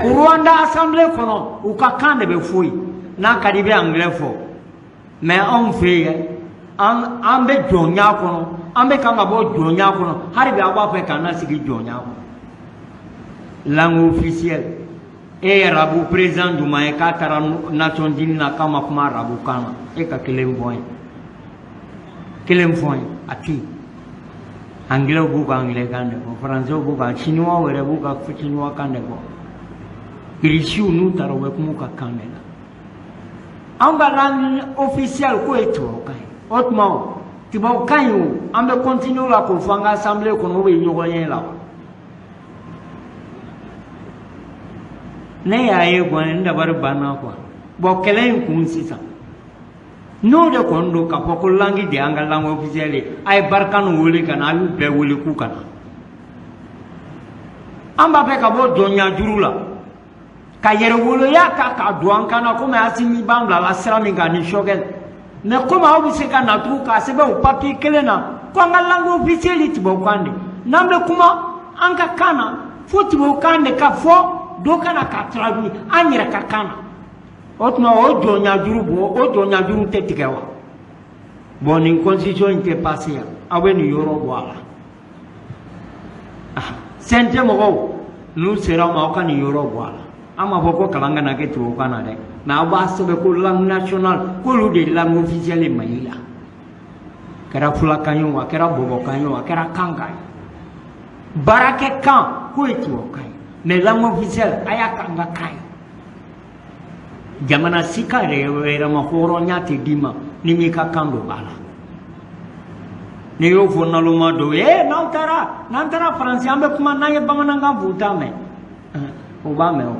Rwanda assemblée kɔnɔ, u ka kan de bɛ fɔ yen. N'a ka di, i bɛ anglais fɔ. Mais anw fɛ yen, an bɛ jɔnya kɔnɔ, an bɛ kan ka bɔ jɔnya kɔnɔ. Hali bi aw b'a fɛ k'an lasigi jɔnya kɔnɔ. Langue officielle, e ye arabu président jumɛn ye k'a taara Nations Unies na k'a ma kuma arabu kan na? E ka kelen fɔ n ye, kelen fɔ n ye. A tɛ yen. Anglais b'u ka anglais kan de fɔ, français b'u ka, chinois yɛrɛ b'u ka chinois kan de fɔ, irisiw n'u taara, u bɛ kuma u ka kan de la. Anw ka langue officielle k'o ye tubabukan ye. O tuma, o tubabukan in, o an bɛ continuer la k'o fɔ an ka assemblée kɔnɔ, o bɛ ɲɔgɔn ye la wa? Ne y'a ye kɔni, n dabari banna quoi. Bon, kɛlɛ in kun sisan, n'o de kɔni don k'a fɔ ko langue de y'an ka langue officielle ye, a ye Barkhane wele ka na, a y'u bɛɛ wele k'u ka na. An b'a fɛ ka bɔ jɔnya juru la, ka yɛrɛwoloya ta k'a don an kan na, komi Asimi b'an bila la sira min kan ni Choguel. Mais komi aw bɛ se ka na tugun k'a sɛbɛn o papier kelen na ko an ka langue officielle ye tubabukan de, n'an bɛ kuma an ka kan na, fo tubabukan de ka fɔ, dɔ ka na k'a traduire an yɛrɛ ka kan na. O tuma, o jɔnya juru bɔ, o jɔnya juru tɛ tigɛ wa? Bon, nin constitution in tɛ passer yan. Aw bɛ nin yɔrɔ bɔ a la. CNT mɔgɔw, n'u sera aw ma, aw ka nin yɔrɔ bɔ a la. An m'a fɔ ko kalan kana kɛ tubabukan na dɛ, mais aw b'a sɛbɛn ko langue nationale, k'olu de ye langue officielle ye Mali la. A kɛra fulakan ye o, a kɛra bɔbɔkan ye o, a kɛra kan kan ye, baarakɛ kan k'o ye tubabukan ye, mais langue officielle, a y'a k'an ka kan ye. Jamana si ka yɛrɛma hɔrɔnya tɛ d'i ma ni m'i ka kan don ba la. N'i y'o fɔ naloma dɔw ye, ee, n'aw taara, n'an taara Faransi, an bɛ kuma n'an ye bamanankan fɔ, u t'a mɛn. U b'a mɛn o,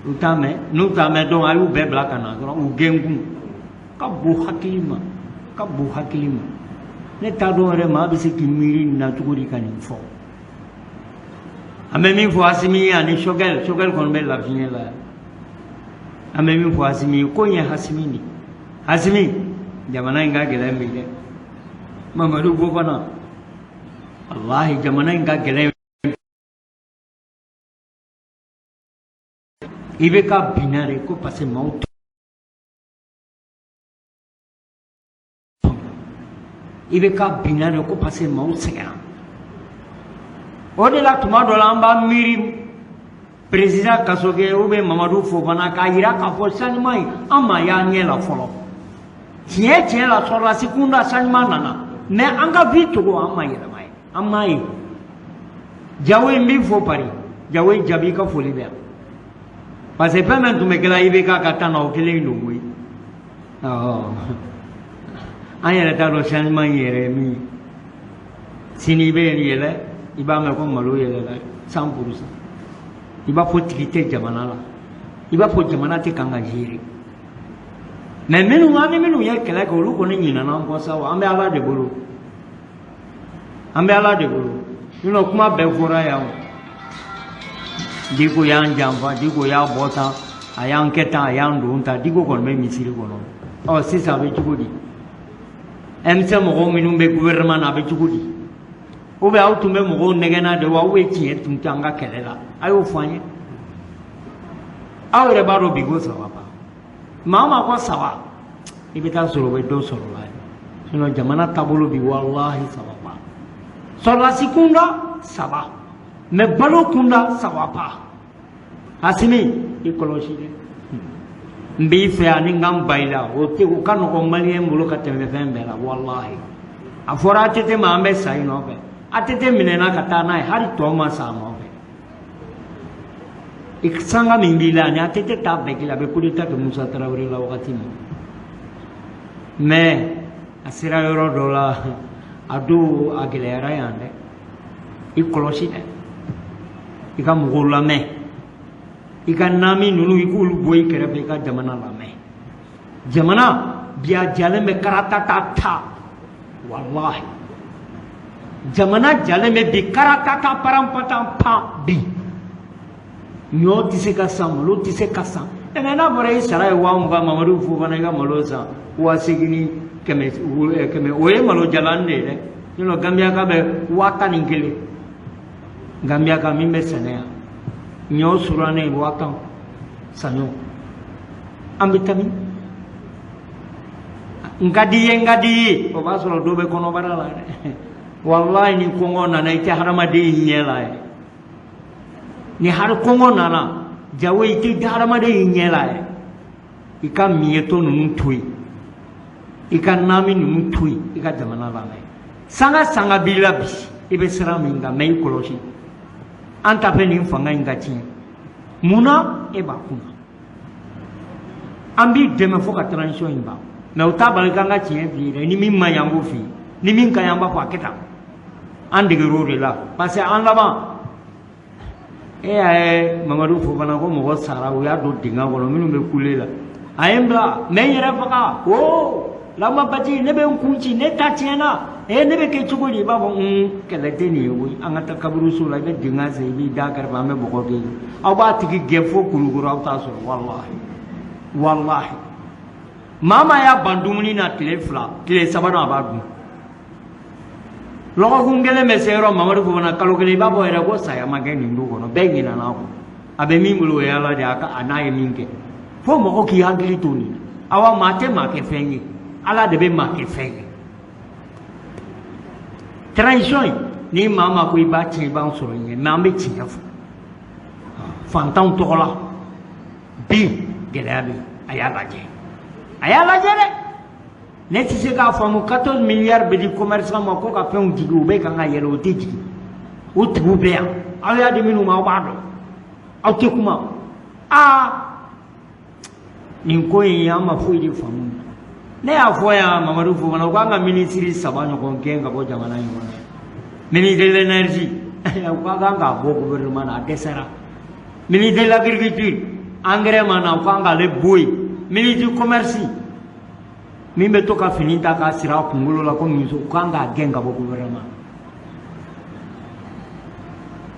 u t'a mɛn. N'u t'a mɛn donc, a y'u bɛɛ bila ka na dɔrɔn, u gɛnkun ka bon hakili ma, ka bon hakili ma. Ne t'a dɔn yɛrɛ, maa bɛ se k'i miiri nin na cogo di ka nin fɔ? An bɛ min fɔ Asimi ye ani Choguel, Choguel kɔni bɛ lafiɲɛ la yan. An bɛ min fɔ Asimi ye, ko in ye Asimi de. Asimi, jamana in ka gɛlɛn bi dɛ. Mamadu Fofana, walahi, jamana in ka gɛlɛn. I bɛ ka binna de ko parce que maaw i bɛ ka binna de ko parce que maaw sɛgɛnna. O de la, tuma dɔ la, an b'a miiri président Kassogué ou bien Mamadu Fofana k'a yira k'a fɔ changement in, an ma y'an ɲɛ la fɔlɔ. Tiɲɛ tiɲɛ la, sɔrɔdasi kunda, changement nana, mais an ka vie cogo, an ma yɛlɛma ye, an m'a ye. Jawo, n b'i fo Paris. Jawo Jaabi, i ka foli bɛ yan, parce que fɛn min tun bɛ kɛla IBK ka temps na, o kelen don koyi. An yɛrɛ t'a dɔn changement in yɛrɛ ye min ye. Sini i bɛ yɛlɛ, i b'a mɛn ko malo yɛlɛla 100%. I b'a fɔ tigi tɛ jamana la, i b'a fɔ jamana tɛ kan ka gérer. Mais minnu, an ni minnu ye kɛlɛ kɛ, olu kɔni ɲinɛna an kɔ sa o. An bɛ Ala de bolo, an bɛ Ala de bolo. Sinon kuma bɛɛ fɔra yan o. Diko y'an janfa, Diko y'a bɔ tan, a y'an kɛ tan, a y'an don tan. Diko kɔni bɛ misiri kɔnɔ. Ɔ, sisan a bɛ cogo di? M5 mɔgɔw minnu bɛ gouvernement na, a bɛ cogo di? Ou bien aw tun bɛ mɔgɔw nɛgɛnna de wa, ou bien tiɲɛ tun tɛ an ka kɛlɛ la? A y'o fɔ an ye. Aw yɛrɛ b'a dɔn bi ko ça va pas. Maa o maa ko ça va, i bɛ taa sɔrɔ o bɛ dɔ sɔrɔ la. Sinon jamana taabolo bi, walahi, ça va pas. Sɔrɔdasi kunda, ça va, mais balo kunda, ça va pas. Asimi, i kɔlɔsi dɛ. N b'i fɛ ani n ka n ba i la, o tɛ o ka nɔgɔn maliyɛn bolo ka tɛmɛ fɛn bɛɛ la. Walahi, a fɔra ATT ma, an bɛ sa i nɔfɛ. ATT minɛna ka taa n'a ye, hali tɔ ma sa a nɔfɛ. I sanga min b'i la ani ATT t'a bɛɛ k'i la, a bɛ coup d'état kɛ Musa Tarawele la wagati min, mais a sera yɔrɔ dɔ la, a don a gɛlɛyara yan dɛ. I kɔlɔsi dɛ, i ka mɔgɔw lamɛn, i ka nami ninnu, i k'olu bɔ i kɛrɛfɛ, i ka jamana lamɛn. Jamana bi, a jalen bɛ karatata ta. Walahi, jamana jalen bɛ bi karatata paranpatan pan. Bi ɲɔ tɛ se ka san, malo tɛ se ka san. Ɛ, mais n'a fɔra i sara ye 20 000, Mamadu Fofana, i ka malo san 8100, o ye malo jalan de ye dɛ. Sinon Gambiyaka bɛ 11 000, Gambiyaka min bɛ sɛnɛ yan. Ɲɔ surannen 10 000, saɲɔ. An bɛ taa min? N ka di ye, n ka di ye, o b'a sɔrɔ dɔ bɛ kɔnɔbara la dɛ. Walayi, ni kɔngɔ nana, i tɛ hadamaden ɲɛ la yɛrɛ. Ni hari kɔngɔ nana jawo, i tɛ hadamaden ɲɛ la yɛrɛ. I ka miɲɛtɔ ninnu to yen, i ka nami ninnu to yen, i ka jamana lamɛn. Sanga sanga b'i la bi, i bɛ sira min kan mɛ, i kɔlɔsi. An t'a fɛ nin fanga in ka tiɲɛ. Mun na e b'a kunna? An b'i dɛmɛ fo ka transition in ban, mɛ o t'a bali k'an ka tiɲɛ f'i ye dɛ. Ni min man ɲi, an b'o f'i ye. Ni min ka ɲi, an b'a fɔ a kɛ tan. An deger'o de la, parce que an laban e y'a ye Mamadu Fofana ko mɔgɔ sara, u y'a don dingɛ kɔnɔ, minnu bɛ kule la, a ye n bila mɛ n yɛrɛ faga o lama bati, ne bɛ n kun ci, ne ta tiɲɛna. E ne bɛ kɛ cogo di? I b'a fɔ un kɛlɛ tɛ nin ye koyi. An ka taa kaburuso la, i bɛ dingɛ sen, i b'i da kɛrɛfɛ, an bɛ bɔgɔ kɛ yen. Aw b'a tigi gɛn fo Kulukɔrɔ, aw t'a sɔrɔ. Walahi, walahi, maa maa y'a ban dumuni na tile 2, tile sabanan a b'a dun. Lɔgɔkun kelen bɛ se yɔrɔ Mamadu Fofana, kalo kelen, i b'a fɔ yɛrɛ ko saya ma kɛ nin du kɔnɔ. Bɛɛ ɲinɛna a kɔ. A bɛ min bolo, o ye Ala de ye, a ka a n'a ye min kɛ. Fo mɔgɔ k'i hakili to nin na. Awa, maa tɛ maa kɛ fɛn ye, Ala de bɛ maa kɛ fɛn ye. Transition in, ni maa maa ko i b'a tiɲɛ, i b'an sɔrɔ ɲɛ mɛ. An bɛ tiɲɛ fɔ fantanw tɔgɔ la. Bi gɛlɛya bɛ yen, a y'a lajɛ, a y'a lajɛ dɛ. Ne tɛ se k'a faamu, 14 milliards bɛ di commerçant ma ko ka fɛnw jigin, u bɛ kan ka yɛlɛ, o tɛ jigin. O tigiw bɛ yan, aw y'a di minnu ma, aw b'a dɔn, aw tɛ kuma. Aa, nin ko in, an ma foyi de faamu. Ne y'a fɔ yan, Mamadu Fofana, u k'an ka minisiri saba ɲɔgɔn gɛn ka bɔ jamana in kɔnɔ. Ministre de l'énergie, u ka kan k'a bɔ gouvernement na, a dɛsɛra. Ministre de l'agriculture, engrais ma na, u kan k'ale bɔ yen. Ministre du commerce, min bɛ to ka fini ta k'a siri a kunkolo la komi muso, u kan k'a gɛn ka bɔ gouvernement.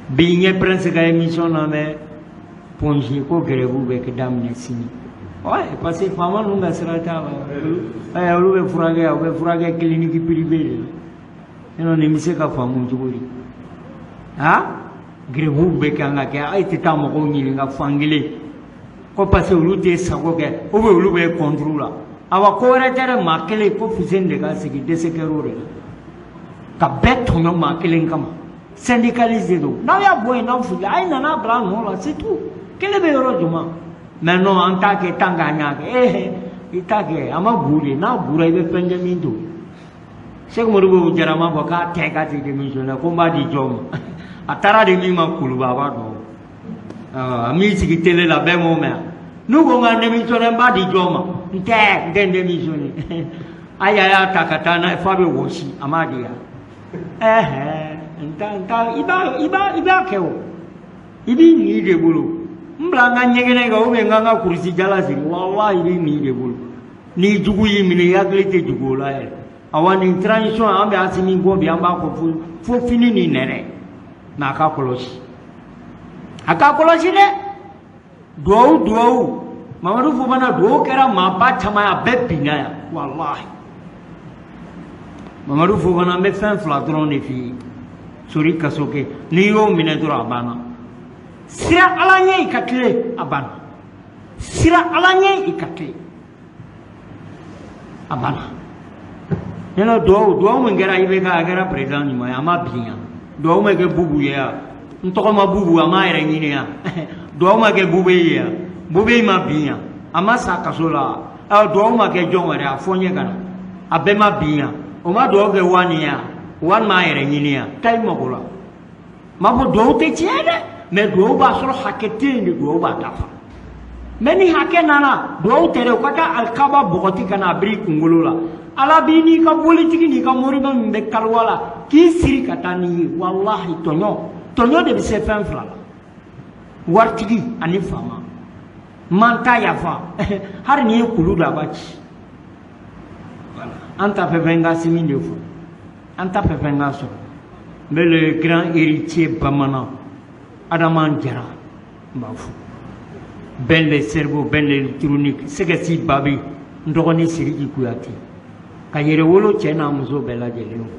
Bi n ye Prince ka émission lamɛn Point G, ko grève bɛ kɛ daminɛ sini. Ouais, parce que faama ninnu ka sira t'a la. Ɛ, olu bɛ furakɛ, u bɛ furakɛ clinique privée de la. Sinon nin bɛ se ka faamu cogo di? Ha, grève bɛ kan ka kɛ, e tɛ taa mɔgɔw ɲininka fan kelen ko parce que olu tɛ sago kɛ, ou bien olu bɛ contre la. Awa, ko wɛrɛ tɛ dɛ, maa kelen ko Fuseni de ka sigi, dɛsɛ kɛr'o de la ka bɛɛ tɔɲɔ maa kelen kama. Syndicaliste de don, n'aw y'a bɔ yen, n'aw fili, a ye nana bila a nɔ la, c'est tout. Kelen bɛ yɔrɔ jumɛn? Mais non, an t'a kɛ tant qu'an y'a kɛ. Eh, i t'a kɛ, a ma bu de. N'a bura, i bɛ fɛn kɛ min to. Sɛki Modibo Jara m'a fɔ k'a tɛ k'a tɛ démissionner, ko n b'a di jɔn ma? A taara di min ma Kuluba, a b'a dɔn. A m'i sigi télé la, bɛɛ m'o mɛn. N'u ko n ka démissionner, n b'a di jɔn ma? N tɛ, n tɛ démissionner. Ayi, a y'a ta ka taa n'a ye f'a bɛ wɔsi, a m'a di yan. Ɛhɛn, n ta, n ta, i b'a kɛ o, i b'i nin de bolo. N bila n ka ɲɛgɛnɛ kɛ, ou bien n ka n ka kurusi jala siri, walahi, i b'i nin de bolo. N'i jugu y'i minɛ, i hakili tɛ jigin o la yɛrɛ. Awa, nin transition, an bɛ Asimi kɔ bi, an b'a kɔ fo fini ni nɛnɛ. Mais a ka kɔlɔsi, a ka kɔlɔsi dɛ. Duwawu, duwawu, Mamadu Fofana, duwawu kɛra maaba caman ye, a bɛɛ binna yan. Walahi, Mamadu Fofana, n bɛ fɛn fila dɔrɔn de f'i ye. Sori kaso kɛ, n'i y'o minɛ dɔrɔn, a banna. Sira Ala ɲɛ, i ka tile, a banna. Sira Ala ɲɛ, i ka tile, a banna. Sinon duwawu, duwawu min kɛra IBK, a kɛra président ɲuman ye, a ma bin yan. Duwawu ma kɛ Bubu ye yan, n tɔgɔ ma Bubu, a m'a yɛrɛ ɲini yan. Duwawu ma kɛ Bube ye yan, Bube ma bin yan, a ma sa kaso la. Duwawu ma kɛ jɔn wɛrɛ, a fɔ n ye ka na, a bɛɛ ma bin yan. O ma duwawu kɛ Wani yan, Wani m'a yɛrɛ ɲini yan. Taa i mago la. M'a fɔ duwawu tɛ tiɲɛ dɛ, mais duwawu b'a sɔrɔ hakɛ tɛ yen de, duwawu b'a dafa. Mais ni hakɛ nana, duwawu tɛ dɛ, u ka taa alikaba bɔgɔti ka na a biri i kunkolo la. Ala b'i n'i ka bolitigi n'i ka moribɛ min bɛ kaliwa la k'i siri ka taa n'i ye. Walahi, tɔɲɔ, tɔɲɔ de bɛ se fɛn fila la: waritigi ani faama. Man ta yafa, hali n'i ye kulu da, a b'a ci. An ta fɛ fɛn ka Asimi de fɔ, an ta fɛ fɛn ka sɔrɔ. N bɛ le grand héritier bamanan Adama Jara, n b'a fɔ Ben le cerveau, Ben l'électronique, Sɛgɛsi Babi, n dɔgɔnin Siriki Kuyate, ka yɛrɛwolo cɛ n'a muso bɛɛ lajɛlen fo.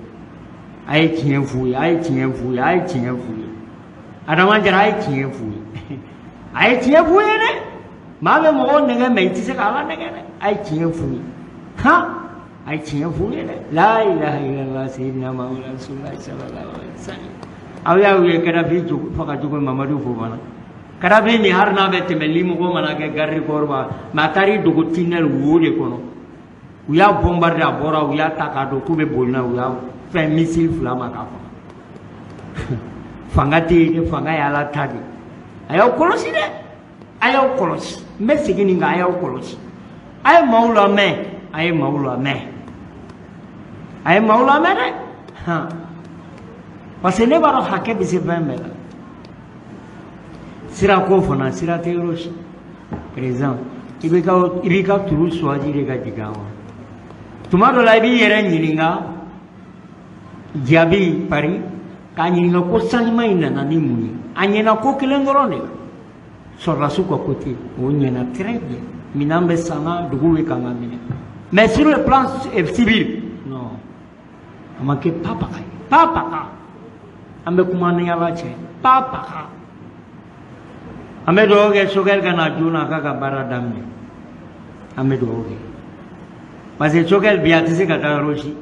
A ye tiɲɛ f'u ye, a ye tiɲɛ f'u ye, a ye tiɲɛ f'u ye. Adama Jara a ye tiɲɛ f'u ye, a ye tiɲɛ f'u ye dɛ. Maa bɛ mɔgɔw nɛgɛ, mais i tɛ se ka Ala nɛgɛ dɛ. A ye tiɲɛ f'u ye, han, a ye tiɲɛ f'u ye dɛ. La ilaha illallah sayyidina Muhammad rasulullah sallallahu alaihi wasallam. Aw y'a ye Kadafi faga cogo, Mamadu Fofana. Kadafi nin, hali n'a bɛ tɛmɛ, limɔgɔ mana kɛ garde corps ba, mais a taar'i dogo tunnel wo de kɔnɔ. U y'a bombarder, a bɔra, u y'a ta k'a don k'u bɛ boli n'a ye, u y'a fɛn missile fila ma k'a faga. Fanga tɛ yen dɛ, fanga ye Ala ta de ye. A y'aw kɔlɔsi dɛ, a y'aw kɔlɔsi. N bɛ segin nin kan, a y'aw kɔlɔsi. A ye maaw lamɛn, a ye maaw lamɛn, a ye maaw lamɛn dɛ. Han, parce que ne b'a dɔn hakɛ bɛ se fɛn bɛɛ la. Sira ko fana, sira tɛ yɔrɔ si. Président, i b'i ka turu choisi de ka jigin a kɔnɔ. Tuma dɔ la, i b'i yɛrɛ ɲininka jaabi pari k'a ɲininka ko changement in nana ni mun ye. A ɲɛna ko kelen dɔrɔn de la, sɔrɔdasiw ka côté, o ɲɛna très bien. Minɛn bɛ sanna, dugu bɛ kan ka minɛ, mais sur le plan civil, non, a ma kɛ papaga ye, papaga. An bɛ kuma ni Ala cɛ, papaga. An bɛ dugawu kɛ Choguel ka na joona, a k'a ka baara daminɛ. An bɛ dugawu kɛ parce que Choguel bi, a tɛ se ka taa yɔrɔ si.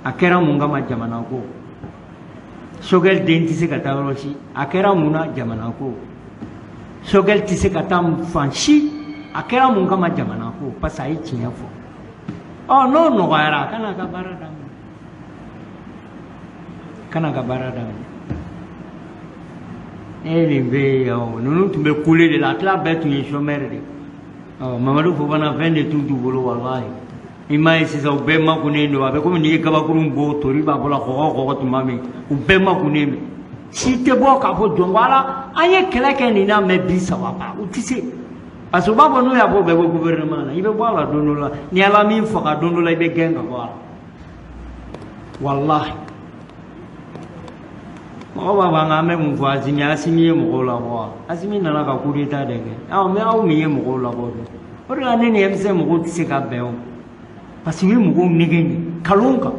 A kɛra mun kama? Jamana ko. Choguel den tɛ se ka taa yɔrɔ si. A kɛra mun na? Jamana ko. Choguel tɛ se ka taa fan si. A kɛra mun kama? Jamana ko, parce que a ye tiɲɛ fɔ. Ɔ, n'o nɔgɔyara, a kana ka baara daminɛ, kana ka baara daminɛ. Ne ye nin bɛ yen, ɔ, ninnu tun bɛ kule de la, a tila bɛɛ tun ye chômeur de. Ɔ, Mamadu Fofana, fɛn de t'u bolo, walahi. I m'a ye sisan, u bɛɛ makunnen don. A bɛ komi n'i ye kabakurun bɔ, tori b'a bolo kɔgɔ kɔgɔ tuma min, u bɛɛ makunnen bɛ. Si tɛ bɔ k'a fɔ jɔn ko Ala, an ye kɛlɛ kɛ nin na, mais bi saba u tɛ se, parce que u b'a fɔ n'u y'a fɔ, u bɛ bɔ gouvernement na. I bɛ bɔ a la don dɔ la, ni Ala min faga don dɔ la, i bɛ gɛn ka bɔ a la, walahi. Mɔgɔ b'a fɔ an bɛ mun fɔ Asimi? Asimi ye mɔgɔw labɔ wa? Asimi nana ka coup d'état de kɛ. Awɔ, mais aw min ye mɔgɔw labɔ dun? O de la ne ni M5 mɔgɔw tɛ se ka bɛn o, parce que u ye mɔgɔw nɛgɛ nin kalon kan,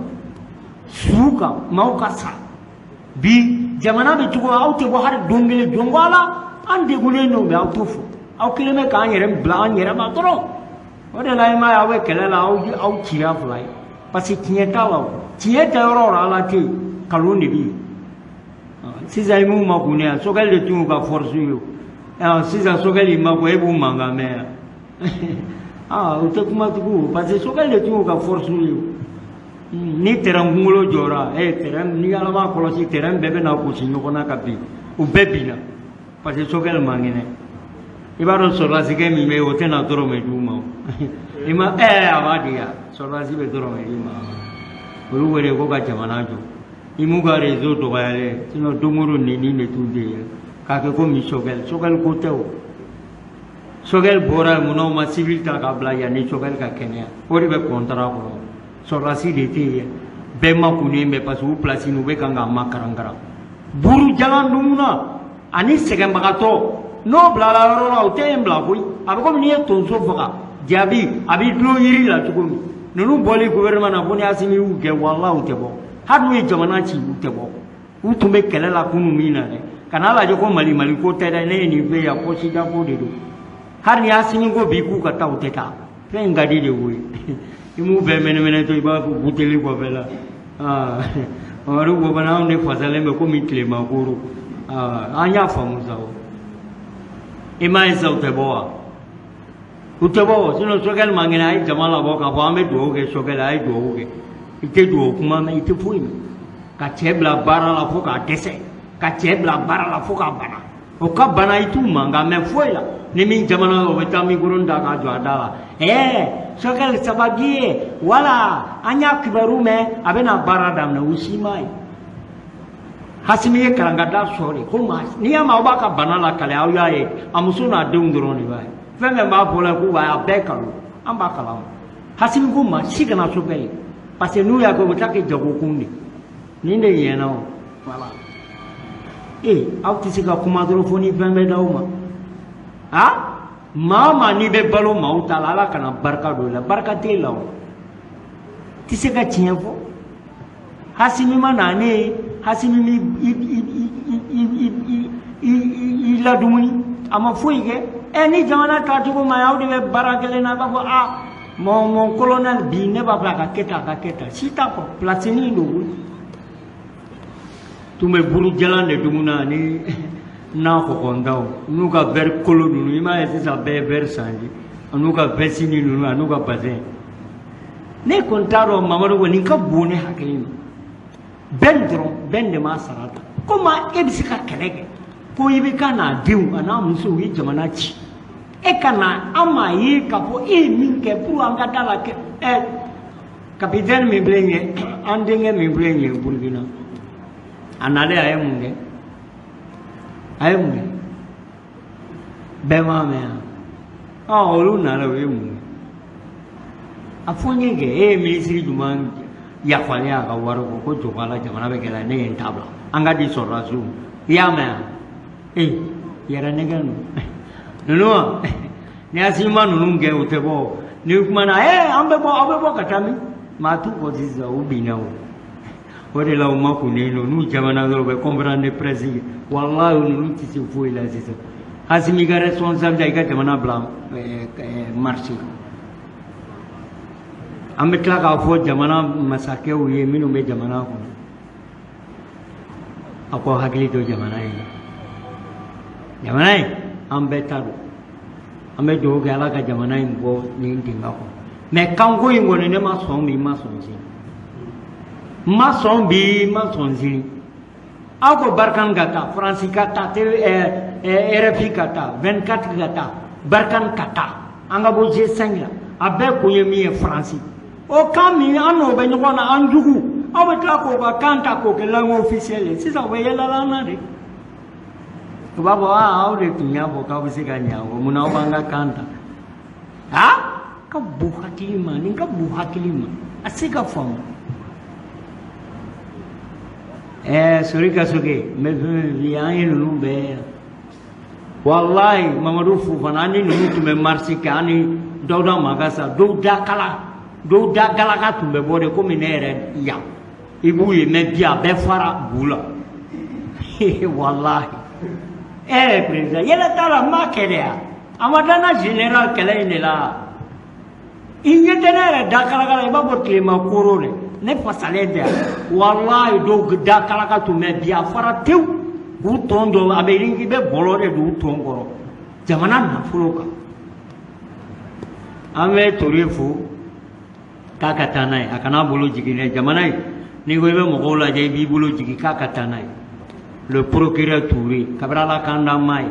su kan, maaw ka sa. Bi jamana bɛ cogo, aw tɛ bɔ hali don kelen. Jɔn ko Ala, an degunnen don, mais aw t'o fɔ. Aw kelen bɛ k'an yɛrɛ bila an yɛrɛ ma dɔrɔn. O de la i m'a ye, aw bɛ kɛlɛ la, aw cira fila ye, parce que tiɲɛ t'a la. O tiɲɛ tɛ yɔrɔ o yɔrɔ, Ala tɛ yen, kalon de bɛ yen. Sisan i m'u makun yan, Choguel de tun y'u ka force ye o. Sisan Choguel y'i makun, e b'u mankan mɛn yan. Ah, u tɛ kuma tugun, parce que Choguel de tun y'u ka force ye o. Ni terrain kunkolo jɔra, terrain, ni Ala m'a kɔlɔsi, terrain bɛɛ bɛna gosi ɲɔgɔn na ka bin. U bɛɛ binna parce que Choguel man kɛnɛ. I b'a dɔn sɔrɔdasikɛ min bɛ yen, o tɛna dɔrɔmɛ d'u ma. I ma a b'a di yan, sɔrɔdasi bɛ dɔrɔmɛ d'i ma. Olu wele ko ka jamana jɔ. I m'u ka réseau dɔgɔyalen, sinon don o don neni de t'u den ye k'a kɛ komi Choguel. Choguel ko tɛ o. Choguel bɔra yen, munna u ma civil ta k'a bila yanni Choguel ka kɛnɛya? O de bɛ contrat kɔnɔ. Sɔrɔdasi de tɛ yen, bɛɛ makunnen bɛ, parce que u place u bɛ kan k'a makarankaran. Buru jalan dumuna ani sɛgɛnbagatɔ, n'o bilala yɔrɔ la, o tɛ yen bila koyi. A bɛ komi n'i ye tonso faga, jaabi a b'i dulon yiri la cogo min. Ninnu bɔli gouvernement na, fo ni Asimi y'u gɛn, walahi u tɛ bɔ. Hali n'u ye jamana ci, u tɛ bɔ. U tun bɛ kɛlɛ la kunun min na dɛ, ka n'a lajɛ ko Mali, Mali ko tɛ dɛ. Ne ye nin fɛ yan, poche ko de don. Hali ni Asimi ko bi k'u ka taa, u tɛ taa. Fɛn in ka di de koyi. I m'u bɛɛ mɛnɛmɛnɛ to, i b'a fɔ buteli kɔfɛ la. Mamadu Fofana, anw de fasalen bɛ komi tilema koro. An y'a faamu sa o. I m'a ye sa, u tɛ bɔ wa? U tɛ bɔ, sinon Choguel man kɛnɛ. A ye jama labɔ k'a fɔ an bɛ dugawu kɛ Choguel, a ye dugawu kɛ. I tɛ dugawu kuma mɛn, i tɛ foyi mɛn. Ka cɛ bila baara la fo k'a dɛsɛ, ka cɛ bila baara la fo k'a bana. O ka bana, i t'u mankan mɛn foyi la. Ni min jamana, o bɛ taa micro ta k'a jɔ a da la. Choguel sababu ye wala, an y'a kibaru mɛn, a bɛna baara daminɛ. U si m'a ye. Hasimi ye karankada sɔrɔ de ko maa n'i y'a mɛn aw b'a ka bana lakale, aw y'a ye, a muso n'a denw dɔrɔn de b'a ye. Fɛn fɛn b'a fɔ la k'u b'a ye, a bɛɛ kalon, an b'a kalama. Hasimi ko maa si kana Choguel ye, parce que n'u y'a kɛ, u bɛ taa kɛ jagokun de. Nin de ɲɛna o. Voilà. Aw tɛ se ka kuma dɔrɔn fo ni fɛn bɛ d'aw ma. A maa o maa n'i bɛ balo maaw ta la, Ala kana barika don i la. Barika t'e la o. Tɛ se ka tiɲɛ fɔ. Hasimi ma na ne ye, Hasimi mi ladumuni, a ma foyi kɛ. Ɛ ni jamana taacogo ma ɲi, aw de bɛ baara kelen na, a b'a fɔ a mon colonel bi ne b'a fɛ a ka kɛ tan, a ka kɛ tan. Si t'a fɔ, place nin don koyi. Tun bɛ burujalan de dumuni ani na kɔkɔntanw n'u ka verre kolo ninnu. I m'a ye sisan bɛɛ ye verre changer, an'u ka veste ninnu, an'u ka bazin. Ne kɔni t'a dɔn Mamadu, ko nin ka bon ne hakili ma. Bɛn dɔrɔn, bɛn de m'a sara ta. Komi e bɛ se ka kɛlɛ kɛ ko i bɛ ka n'a denw a n'a musow ye jamana ci, e ka na an m'a ye k'a fɔ e ye min kɛ pour an ka da la kɛ. Ɛ capitaine min filɛ nin ye, an denkɛ min filɛ nin ye Burukina, a nalen a ye mun kɛ? A ye mun kɛ? Bɛɛ m'a mɛn yan. Ɔ olu nana, u ye mun kɛ? A fɔ n ye kɛ e ye minisiri jumɛn yafalen a ka wari kɔ ko jɔkɔ la jamana bɛ gɛlɛya, ne ye n ta bila an ka di sɔrɔdasiw ma. I y'a mɛn yan? Ee yɛrɛ nɛgɛ ninnu wa, ni Asima ninnu gɛn, u tɛ bɔ. Ni kumana ee an bɛ bɔ, aw bɛ bɔ ka taa min? Maa t'u kɔ sisan, u binna. O o de la u ma kunnen don. N'u jamana dɔrɔn, u bɛ conférence de presse kɛ. Walahi ninnu tɛ se foyi la sisan. Asimi ka responsabilité, i ka jamana bila marché. An bɛ tila k'a fɔ jamana masakɛw ye minnu bɛ jamana kɔnɔ, aw k'aw hakili to jamana in na. Jamana in, an bɛɛ ta don. An bɛ dugawu kɛ Ala ka jamana in bɔ nin dingɛ kɔnɔ. Mais kanko in kɔni, ne ma sɔn bi, n ma sɔn sini, n ma sɔn bi, n ma sɔn sini. Aw ko Barkhane ka taa, Faransi ka taa, RFI ka taa, 24 ka taa, Barkhane ka taa, an ka bɔ G5 la. A bɛɛ kun ye min ye, Faransi o kan min an n'o bɛ ɲɔgɔn na, an jugu, aw bɛ tila k'o ka kan ta k'o kɛ langue officielle ye. Sisan u bɛ yɛlɛla an na de, u b'a fɔ aa aw de tun y'a fɔ k'aw bɛ se ka ɲɛ o, munna aw b'an ka kan ta? Aa ka bon hakili ma, nin ka bon hakili ma, a se ka faamu. Ɛɛ Sori Kasoke, n bɛ fɛn fɛn f'i ye, an ye ninnu bɛɛ ye. Walayi Mamadu Fofana, an ni ninnu tun bɛ marche kɛ, an ni Dawuda Magasa, dɔw da kala, dɔw da galaka tun bɛ bɔ de komi ne yɛrɛ yan, i b'u ye. Mais bi a bɛɛ fara bu la, walahi. Ɛɛ président, yɛlɛ t'a la, n b'a kɛ de yan. A ma da n na général kɛlɛ in de la. I ɲɛ tɛ ne yɛrɛ da kalaka la, i b'a fɔ tilema koro de, ne fasalen tɛ yan. Walahi dɔw da kalaka tun bɛ, bi a fara tewu k'u tɔn dɔ, a bɛ i bɛ bɔlɔ de don u tɔn kɔrɔ jamana nafolo kan. An bɛ Ture fo k'a ka taa n'a ye, a kana bolo jigin dɛ. Jamana in, n'i ko i bɛ mɔgɔw lajɛ, i b'i bolo jigin k'a ka taa n'a ye. Le procureur Touré, kabini Ala k'an da m'a ye,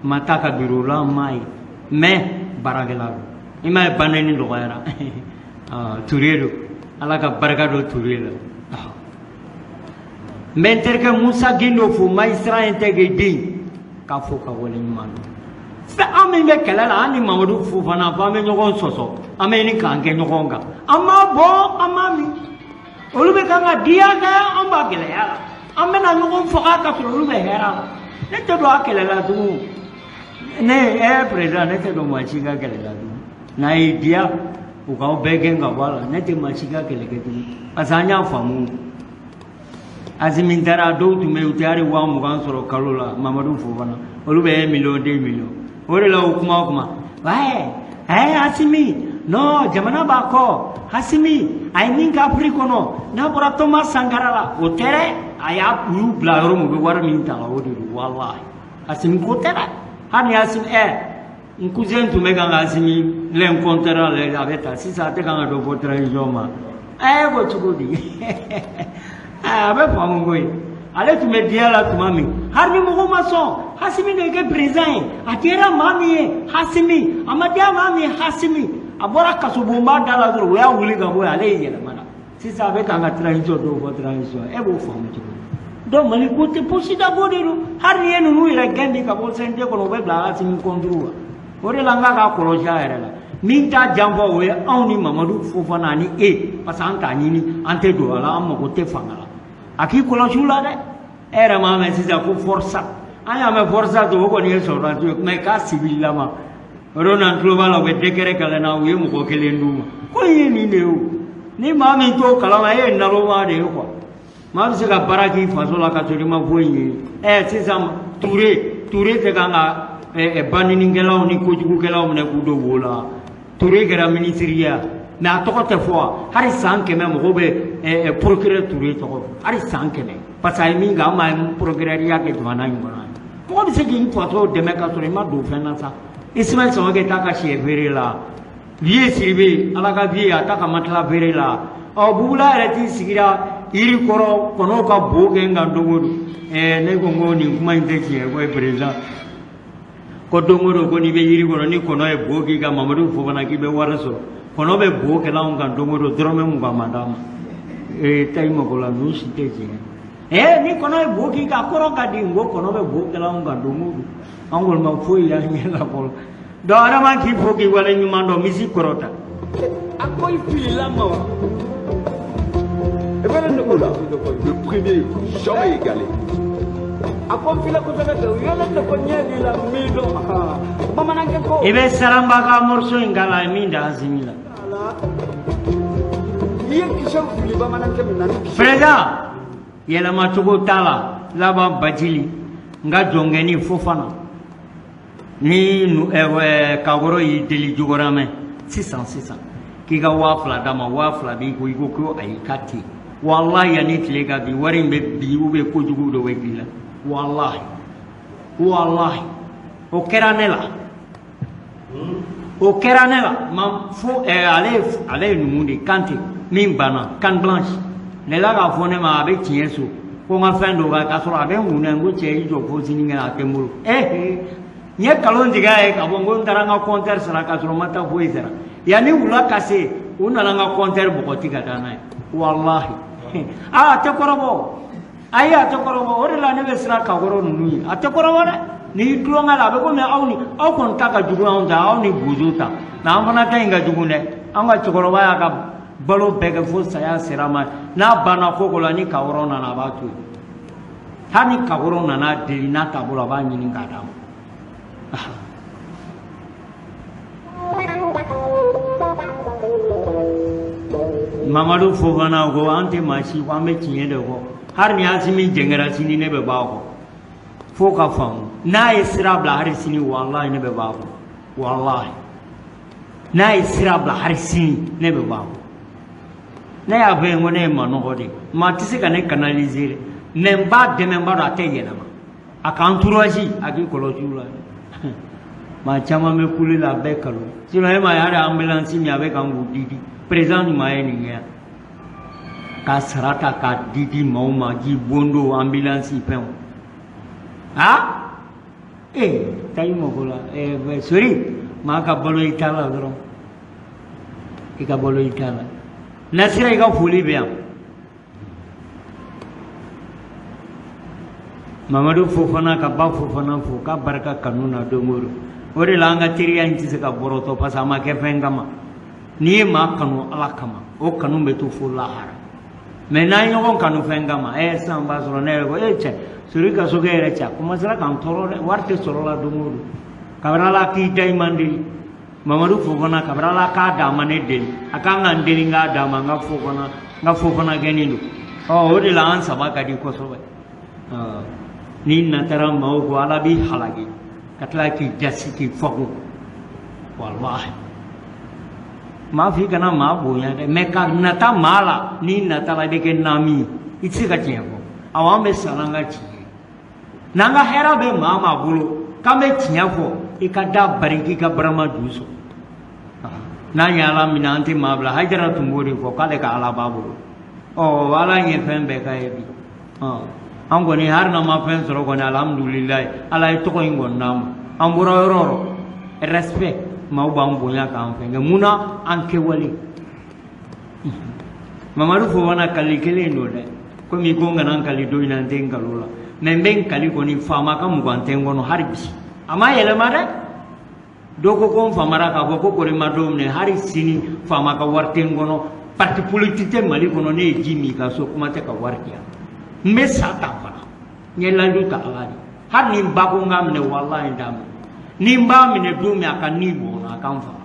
ma taa ka bureau la m'a ye, mais baarakɛla don. I m'a ye banɛni dɔgɔyara, Touré don. Ala ka barika don Touré la. N bɛ n terikɛ Musa Gindo fo, magistrat intègre den, k'a fo ka waleɲuman dɔn. Fɛn an min bɛ kɛlɛ la, an ni Mamadu Fofana fo an bɛ ɲɔgɔn sɔsɔ, an bɛ ɲini k'an kɛ ɲɔgɔn kan, an b'a bɔ, an b'a min. Olu bɛ kan ka diya kɛ, an b'a gɛlɛya la, an bɛna ɲɔgɔn faga ka sɔrɔ olu bɛ hɛrɛ la. Ne tɛ don a kɛlɛ la tugun. Ne ɛ président, ne tɛ don maa si ka kɛlɛ la tugun. N'a y'i diya, u k'aw bɛɛ gɛn ka bɔ a la. Ne tɛ maa si ka kɛlɛ kɛ tugun, parce que an y'a faamu. Asimi taara, dɔw tun bɛ yen, u tɛ hali 20,000 sɔrɔ kalo la. Mamadu Fofana, olu bɛ 1 million, 2 million. O de la o kuma o kuma, ouais, ɛ Asimi non, jamana b'a kɔ. Asimi a ye min kɛ Afiriki kɔnɔ, n'a bɔra Thomas Sankara la, o tɛ dɛ. A y'a u y'u bila yɔrɔ min, u bɛ wari min ta la, o de don. Walahi Asimi ko tɛ dɛ. Hali ni Asimi, ɛ n cousin tun bɛ kan ka Asimi l'incontérable, a bɛ ta sisan, a tɛ kan ka dɔ fɔ transition ma. Ɛ ko cogo di? A bɛ faamu koyi. Ale tun bɛ diya la tuma min, hali ni mɔgɔw ma sɔn, Asimi de kɛ président ye. A diyara maa min ye Asimi, a ma diya maa min ye Asimi. A bɔra kasobonba da la dɔrɔn, u y'a wuli ka bɔ yen, ale ye yɛlɛmana. Sisan a bɛ k'an ka transition dɔw fɔ transition, e b'o faamu cogo di? Donc Mali ko tɛ posi da ko de don. Hali ni ye ninnu yɛrɛ gɛn bi ka bɔ CNT kɔnɔ, u bɛ bila Asimi contre wa. O de la n k'a ka kɔlɔsi a yɛrɛ la. Min t'a janfa, o ye anw ni Mamadu Fofana ani e, parce que an t'a ɲini, an tɛ don a la, an mago tɛ fanga la. A k'i kɔlɔsi u la dɛ. E yɛrɛ m'a mɛn sisan ko força, an y'a mɛn força to, o kɔni ye sɔrɔdasi ye, mais k'a sibililama. O don na, n tulo b'a la, u bɛ décret kalan na, u ye mɔgɔ kelen d'u ma. Ko in ye nin de ye o. Ni maa min t'o kalama, e ye naloma de ye quoi. Maa bɛ se ka baara k'i faso la ka sɔrɔ i ma foyi ɲini. Ɛ sisan Ture Ture tɛ kan ka banninikɛlaw ni kojugukɛlaw minɛ k'u don wo la. Ture kɛra minisiri ye mais a tɔgɔ tɛ fɔ wa? Hali san 100 mɔgɔw bɛ procureur Ture tɔgɔ fɔ, hali san 100, parce que a ye min kɛ, an ma procureur kɛ jamana in kɔnɔ. Mɔgɔ bɛ se k'i faso dɛmɛ ka sɔrɔ i ma don fɛn na sa. Ismaël Samake t'a ka sɛ feere la, Vieux Sidibe, Ala ka Vieux, a t'a ka matelas feere la. Ɔ, Bubula yɛrɛ t'i sigira yiri kɔrɔ, kɔnɔw ka bo kɛ n kan don o don. Ne ko n ko nin kuma in tɛ tiɲɛ ko ye, président ko don o don ko n'i bɛ yiri kɔrɔ, ni kɔnɔ ye bo k'i kan, Mamadu Fofana, k'i bɛ wari sɔrɔ. Kɔnɔ bɛ bo kɛla anw kan don o don, dɔrɔmɛ 20 ma d'a ma. Taa i mako la, ninnu si tɛ tiɲɛ. Ni kɔnɔ ye bo k'i kan, a kɔrɔ ka di. N ko kɔnɔ bɛ bo kɛla anw kan don o don, an kɔni ma foyi y'an ɲɛ la fɔlɔ. Donc Adama k'i fo k'i wale ɲuman dɔn, misi kɔrɔta. A ko i filila ma wa? Le premier, jamais égalé. A ko n filɛ kosɛbɛ kɛ, u yɛlɛ de ko ɲɛ b'i la min dɔn bamanankɛ ko. I bɛ Saranba ka morceau in k'a la, ye min da Asimi la. I ye kisɛw fili bamanankɛ min na ni kisɛ. Président, yɛlɛmacogo t'a la. Laban Bacili, n ka jɔnkɛni Fofana ni Kakɔrɔ y'i deli Jogoramɛ sisan sisan k'i ka 2000 d'a ma, 2000 b'i ko, i ko ko ayi, k'a tɛ yen. Walahi, yanni tile ka bi, wari in bɛ bi ou bien kojugu dɔ bɛ k'i la. Walahi, walahi, o kɛra ne la, o kɛra ne la. Ma fo ale ye numu de ye, Kante min banna canne blanche ne la k'a fɔ ne ma, a bɛ tiɲɛ so ko n ka fɛn dɔ k'a sɔrɔ a bɛ n kun na. N ko cɛ, i jɔ fo sinikɛnɛ, a tɛ n bolo. N ye nkalon tigɛ a ye k'a fɔ n ko n taara n ka compteur sara, k'a sɔrɔ n ma taa foyi sara. Yanni wula ka se, u nana n ka compteur bɔgɔti ka taa n'a ye. Walahi, aa, a tɛ kɔrɔbɔ. Ayi, a tɛ kɔrɔbɔ. O de la ne bɛ siran kakɔrɔ ninnu ye. A tɛ kɔrɔbɔ dɛ. N'i tulonkɛ la, a bɛ komi aw ni aw kɔni ta ka jugu anw ta, aw ni bozo ta, nka an fana ta in ka jugu dɛ. An ka cɛkɔrɔba y'a ka balo bɛɛ kɛ fo saya sera ma. N'a banna ko ko la, ni kakɔrɔ nana, a b'a to yen. Hali ni kakɔrɔ nana deli, n'a t'a bolo, a b'a ɲini k'a d'a ma. Mamadu Fofana ko an tɛ maa si ko, an bɛ tiɲɛ de fɔ. Hali ni Asimi jɛngɛra sini, ne bɛ bɔ a kɔ fo ka faamu. N'a ye sira bila hali sini, walahi, ne bɛ bɔ a kɔ. Walahi, n'a ye sira bila hali sini, ne bɛ bɔ a kɔ. Ne y'a fɔ yen ko ne ye manɔgɔ de ye, maa tɛ se ka ne canaliser dɛ, mais n b'a dɛmɛ, n b'a dɔn a tɛ yɛlɛma. A ka entourage, a k'i kɔlɔsi u la. Maa caman bɛ kule la, a bɛɛ kalo. Sinon e m'a ye hali ambulance min a bɛ kan k'u di di, président ɲuman ye nin kɛ k'a sara ta k'a di di maaw ma, ji bondo, ambulance, fɛnw. Ah, ee, taa i mako la. Ee, sori, maa ka balo i ta la dɔrɔn, i ka balo i ta la. Nasira, i ka foli bɛ yan. Mamadu Fofana ka ba Fofana fo k'a barika kanu na don o don. O de la an ka teriya in tɛ se ka bɔrɔtɔ, parce que a ma kɛ fɛn kama. N'i ye maa kanu Ala kama, o kanu bɛ to fo lahara. Mais n'an ye ɲɔgɔn kanu fɛn kama, sisan b'a sɔrɔ ne yɛrɛ ko e cɛ sori ka sokɛ yɛrɛ cɛ, a commencera k'an tɔɔrɔ dɛ, wari tɛ sɔrɔ la don o don. Kabini Ala k'i da i man deli. Mamadu Fofana, kabini Ala k'a d'a ma ne deli, a kan ka n deli n k'a d'a ma. N ka Fofana, n ka Fofana gɛnni don. Ɔ, o de la an saba ka di kosɛbɛ. N'i natara maaw kɔ, Ala b'i halaki ka tila k'i jasi k'i fago. Walahi, maa f'i kana maa bonya dɛ, mais ka nata maa la, n'i natala i bɛ kɛ naami ye, i tɛ se ka tiɲɛ fɔ. Awɔ, an bɛ sa n'an ka tiɲɛ ye, n'an ka hɛrɛ bɛ maa maa bolo k'an bɛ tiɲɛ fɔ, i ka da bari k'i ka barama ju sɔrɔ. N'an ye Ala minɛ, an tɛ maa bila. Hajara tun b'o de fɔ k'ale ka Ala b'a bolo. Ɔ, Ala ye fɛn bɛɛ k'a ye bi. Ɔ, an kɔni, hali n'an ma fɛn sɔrɔ kɔni, alhamdulilayi, Ala ye tɔgɔ in kɔni d'an ma. An bɔra yɔrɔ o yɔrɔ, respect, maaw b'an bonya k'an fɛn kɛ. Mun na? An kɛwale. Mamadu Fofana, kali kelen don dɛ. Komi i ko n kana n kali don in na, n tɛ n kalo la, mais n bɛ n kali kɔni, faama ka 20 tɛ n kɔnɔ hali bi. A ma yɛlɛma dɛ. Dɔ ko ko n famara k'a fɔ ko kɔri ma don minɛ. Hali sini, faama ka wari tɛ n kɔnɔ. Parti politique tɛ Mali kɔnɔ ne ye ji min ka so, kuma tɛ ka wari di yan. N bɛ sa tan fana, n ye layidu ta Ala de. Hali ni n ba ko n k'a minɛ, walahi, n t'a minɛ. Ni n b'a minɛ don min, a ka ni bɔn a kan faga.